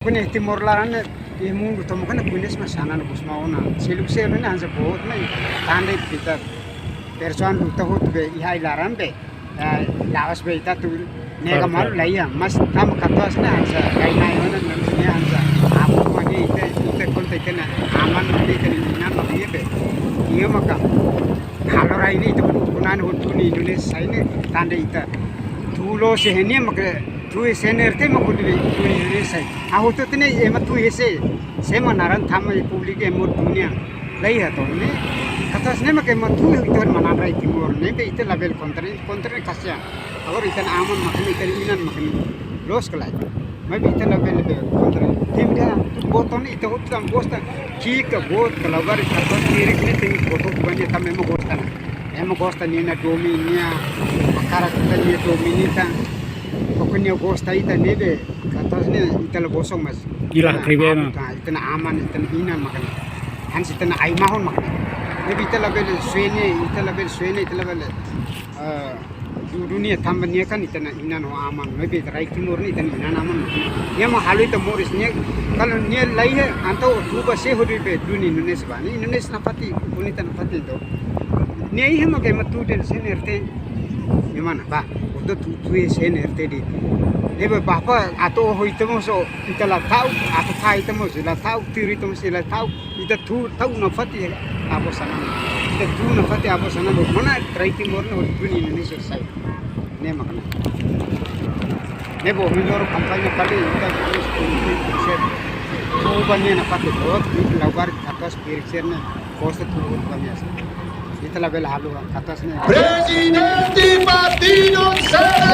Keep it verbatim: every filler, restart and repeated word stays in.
Kone Timor laran ne'e, iha mundu tomak ne'e kone sma sana no kusma ona. Seluk selu ne'e hanesan boot ne'e, tanda ita persoan luta hotu be iha ai laran be. Eh, lawas be ita atu nega malu laiha, mas tanba katuas ne'e hanesan, kai nai ona ne'e hanesan. Abu magi ita, ita konta ita-nia aman, ita-nia inan magi be. Iha maka halo rai ne'e ita kunan hotu ni Indonesia sai ne'e tanda ita. Tulo se henia maka tui CNRT maka duni Indonesia sai. Ha'u hotu ne'e ema tui ese. Sema naran tama i públiku ema dunia. Laiha to ne'e. Katuas ne'e maka ema tui ita manán rai Timor ne'e be ita labele kontra, kontra kasian. Agora ita-nia aman maka ne'e, ita-nia inan maka ne'e. Loos ka lae. Maibé ita labele be kontra. Tim dia, tu boot ne'e ita hotu tanba gosta. Ki'ik ka boot ka laugari katuas kirik ne'e tenke boot hotu ba nia tanba ema gosta ona. Ema gosta nia, nia domin nia, hakarak ita nia domin ita. Pokoknya gosta ita ne'ebé, katuas ne'e ita la bosok mas. Ita-nia aman, ita-nia inan maka ne'e. Hanesan ita-nia ai-mahon maka ne'e. Ne'ebé ita labele suene, ita labele suene, ita labele, eh, du-, dunia tanba nia kan ita-nia inan ho aman, maibé rai Timor ne'e ita-nia inan aman. Nia mak halo ita moris nia, kalau nia laiha, entaun tuba se hodi be duni Indonesia ba. Ne'e Indonesia nafatin, bonita nafatin to. Nia iha maka ema tui de'it CNRT. Ema ne'ebá, hotu tui, tui CNRT de'it. Ne'ebé bapa atu oho ita mós, ita la ta'uk, atu fó ita mós la ta'uk, tuir ita mós la ta'uk. Ita tun, tau nafatin avó-sanan. Ita tun nafatin avó-sanan. Mana rai Timor ne'e hotu duni Indonesia sai. Ne'e mak ne'e. Ne'ebé ohin loron kampaña kali ita terus terus terus. Coba ne'e nafatin boot, ita laugari katuas kirik sira ne'e. Gosta tuur ba nia. Ita labele haluha katuas ne'e. Prezidente Partidu Serta.